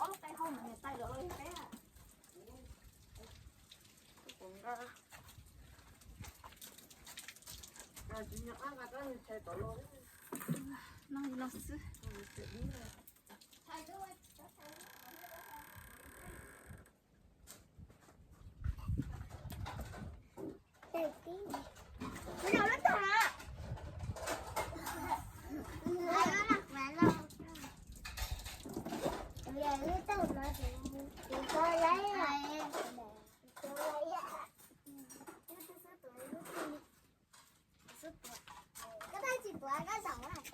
Ob lub qe hau mas niam tais lawv los yog peb. No no xwb.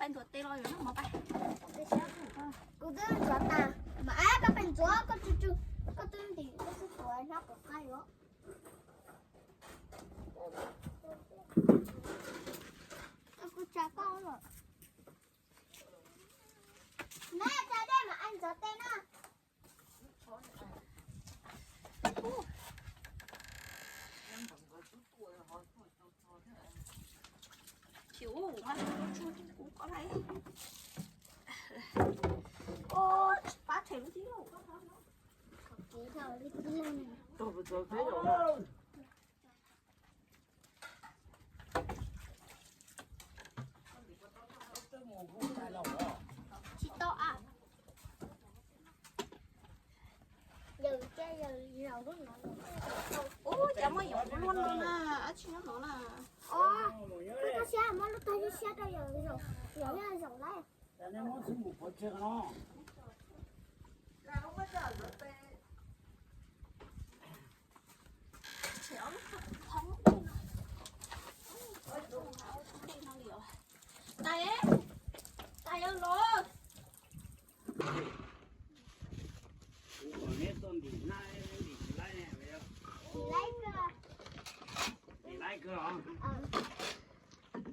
Peb ntxuav tes los yuav noj mov peb. Kuv twb ntxuav tas mas, ab, koj pheej ntxuav, koj tsuj tsuj, koj twb ntim koj xub tuav nyob kuv qab yuav. Kuv tsa koj lawm. Neb tsa dej mas, ab, ntxuav tes no. Chịu, ăn tsuj tsuj kuv có thấy. Ô, pá thèm tí. Tsis tau a. Ub, cas muaj yoov luaj no na, dab tsi nyob no na. Ub, koj siab muab lub tag siab rau yawm, yawm zaum lawm. Tais, tais los. Ntim laib kawg os.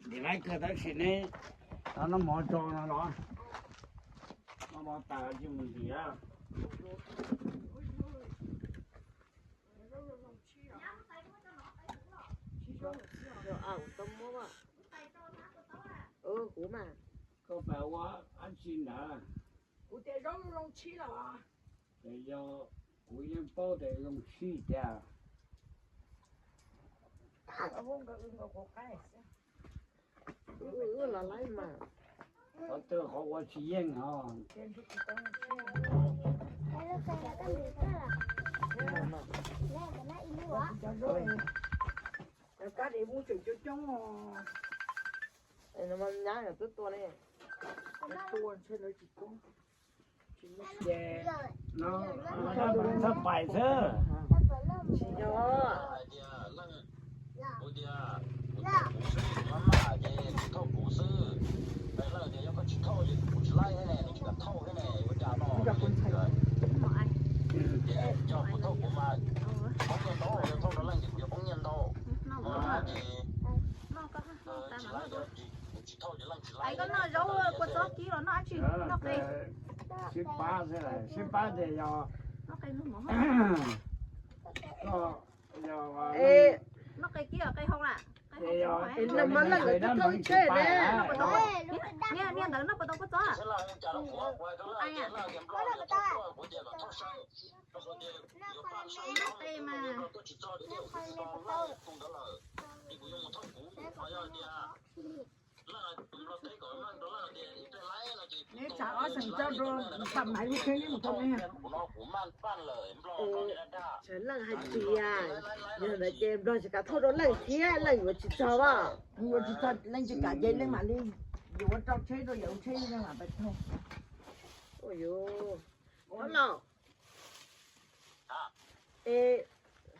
Ntim laib kawg tab sis neb noj mov tso no los. Noj mov tas tsis mus ntim. Huv mas, koj pab ua dab tsi ntawd? Kuv tias zaub zoo tshib los. Ces yog kuv yeej paub tias zoo tshib tiag. Los laib mas. Qhov twg qhov ua tsis yeej hos. Cov kab de muab tseem coob coob os. Nyab yog twb tua ne. Tua ntshe lawv tsis poob. Ces no, thaj pais xwb. Tsis yog. Ais, koj noj zaub kua txob kib los noj dab tsi? Noj qe. Sib pab xwb, sib pab ces yog noj qe, noj qe kib los qe hau lawm. Noj mas leej twb thauj tsheb ne. Niag ntawd noj puas tau kua txob? Noj qe mas. Neb tsam ob xeem tso rau, tam maiv lub tsheb neb mus thauj neb. Tsam leej hais tias, yog ntawd ces nplog tsis kam thauj rau leej thiab leej yuav tsis txog as. Yuav tsis txog leej tsis kam ces leej mam li yuav rau tsheb rau yawm tsheb leej mam pais thauj. Ua yuav, ua no. Es,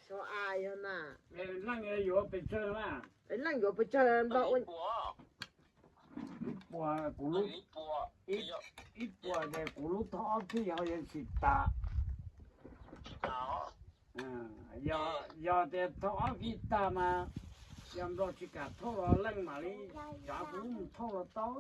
xyov as yog na. Leej yuav pes tsawg na? Leej yuav pes tsawg nplog? Ib puas, kuv lub, ib puas ces kuv lub thauj ob fij ho yuav tsis tas. Yog tias thauj ob fij tag mas yog nplog tsis kam thauj los leej mam li tsav kuv lub mus thauj los tau.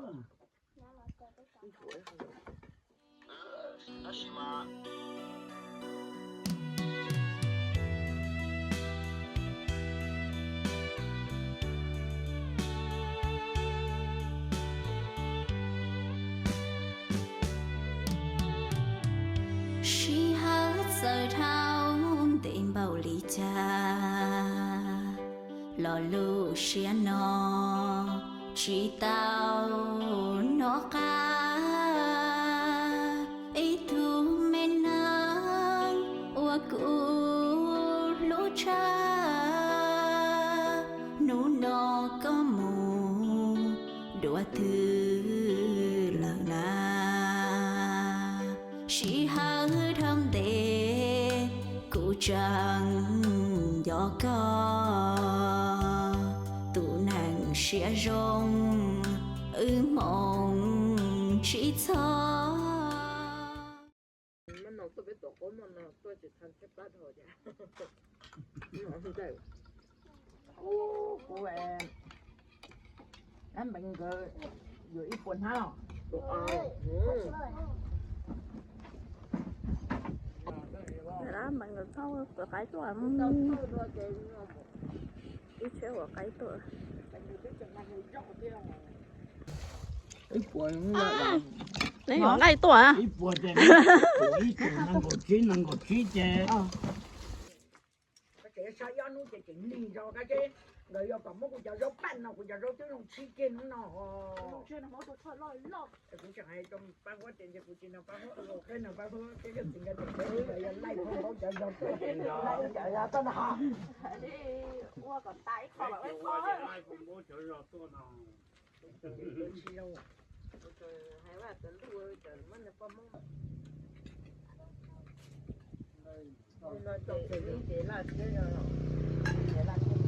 Los lub siab no tsis tau nov qab ib tug me neeg uas kuv hlub tshaj. Hnub no koj mus dua twg lawm na? Sij hawm dhau ntev kuv tseem nco koj, tus neeg siab zoo wb hmoov tsis txog. Dab npeev nkawd yuav ib puas hnab los? Dab npeev nkawd thauj kawm qaib tuaj, ib tsheb ua qaib tuaj. Ib puas, neb yuav nqaij tuaj? Ib puas ces ib puas nees nkaum tsib, nees nkaum tsib ces. Ces saib ob hnub ces tseem lig zog kab seb nkawd yuav kom muab kuv cov zaub paj no, kuv cov zaub twb zoo tshiab kiag hnub no. Kuv tseem hais rau pab huab tias ntshe kuv tsis nrog pab huab ua, peb nrog pab huab peb yog txiv nkawd tseem peb nkawd yog laij phooj npaub cov zog tuaj, cov zog tuaj no. Ua kom tas ib qho los ib qho. Laij phooj npaub cov zog tuaj no. Hais vaj cov ntuj, cov muab nws poj Hmoob. Hnub no ces ib ces laj thiab, ces laj thiab.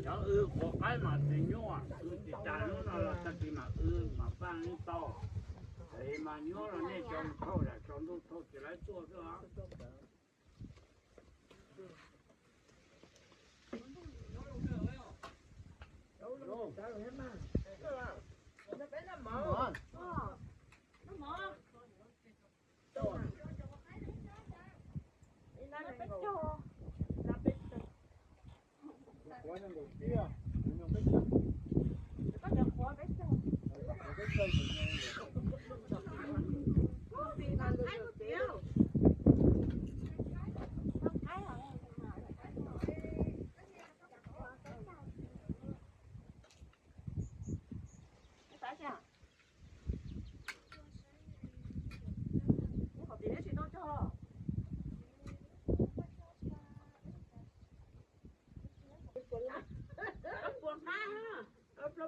Cov wb qhuav qaib mas tsis nyuaj, wb tsis tas hnub no los tag kis mas wb mas paj ib tau. Es mas nyuaj los nej cov thauj, tsaus ntuj thauj tsis laib tuaj xwb.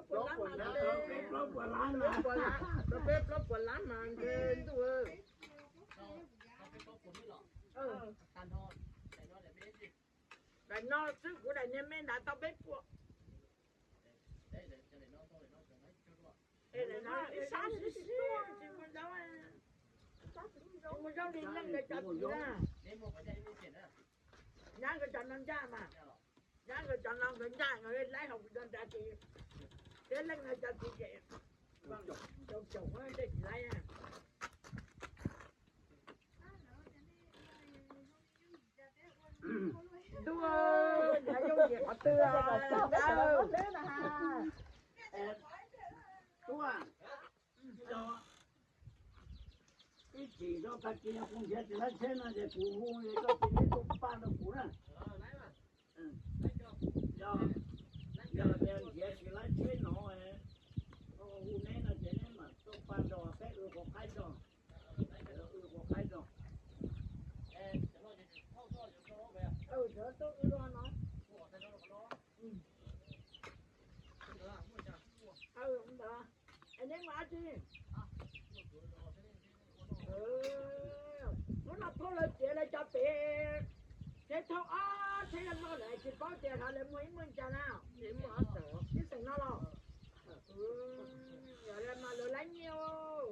Plaub puas lab mas, peb plaub puas lab mas ntuj. Daim no xwb, kuv daim niag me nrad tau peb puas. Ib sab tsis muaj zaub, tsis muaj zaub li leej nkawd cov txiv na. Nyab nkawd cov no ncaj mas, nyab nkawd cov no nkawd ncaj, nkawd laib hauv kuv cov nrad ces, thiab leej nkawd cov txiv ces caum caum tej tsis laib. Ntuj, nyob yooj yim qhov twg? Ib chim tag kis yog kuv nrhiav tsis laib tsheb no ces kuv hu koj cia li tuaj paj rau kuv na. Yog tias nrhiav tsis laib tsheb no, hu neb no ces neb mam tuaj paj nrog peb wb qhuav qaib tso. Wb qhuav qaib tso. Neb mus dab tsi? Hnub no thauj lawv txiav lawv cov pem, tsheb thauj ob tsheb loj loj lawm tsis paub tias lawv muag ib muag cas na. Ib xeem no los? Yog li mas lawv laib nyiaj.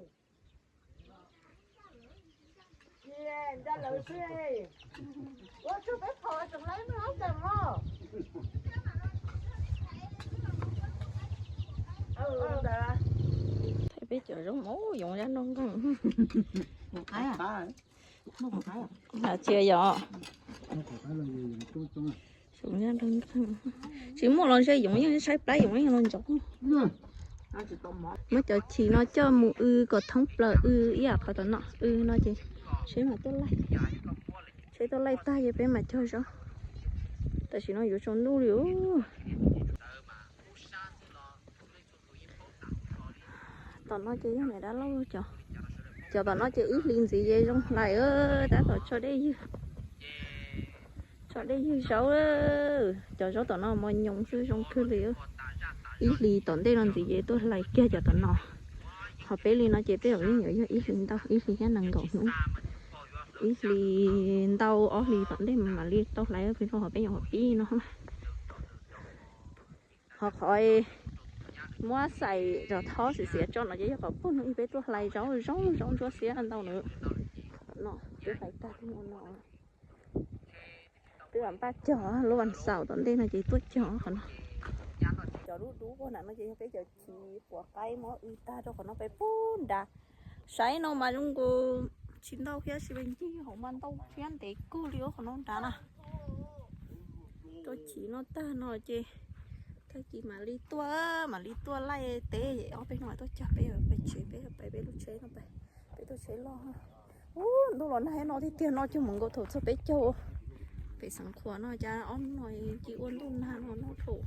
Cia nrog lawv xwb. Ua tsuag peb phom tseem laib muaj ob xeem os. Thaij peb cov zaub mov yoov zaj nrog nqeeg. Tsis yog. Tsis muaj los ntshe yoov yeej tshaib plab yoov yeej los ntsoov. Muab cov chim no coj mus w kom thoob plaws, w ib yam qhov tom no, w no ces seb mas tuaj laij. Tsheb tuaj laij tag ces peb mam cog zaub. Tam sim no yuav tsaus ntuj li. Tom no ces yog niam dab laug cov. Cov tom no ces ib hlis ntxiv ces zoo hlais, tab tom tso dej ywg. Tso dej ywg zaub. Cov zaub tom no mos nyoos xwb zoo kawg li. Ib hlis tom ntej no ntxiv ces tuaj hlais kiag cov tom no. Ho peb li no ces tej zaum yeej yuav yog ib hlis ntau, ib hlis thiab nees nkaum hnub. Ib hlis ntau ob hlis tom ntej mam li tau hlais pem no, ho peb nyuam qhuav pib no. Ho qhov muab xais zog thob xiv xiav tso no ces yog qhov pug no ib peb tuaj hlais zaub zoo zaub ntsuab xiab ntau na. No twb hlais tag no. Twb npaj cog lub vas xaum tom ntej no ces tuaj cog qhov no. Cov dub dub ua na no ces yog peb cov chiv puas qaib muab w tag rau qhov no pem pub nrad. Saib no mas zoo nkaus tsis ntau thiab, sis pes ncig hauv mas ntau thiab ntev kawg li qhov no nrad na. Cov chiv no tag no ces tag kis mam li tuaj, mam li tuaj laij teb, ob peb hnub mam tuaj cog peb pais tsev, peb pais peb lub tsheb no pais, peb tuaj tsheb loj. Ub, ntuj los nag no tiag tiag no, cog mus nkaus thaum txog peb caug pem Xeev Khuam no cas ob hnub no cia ua ntuj nag no no thaum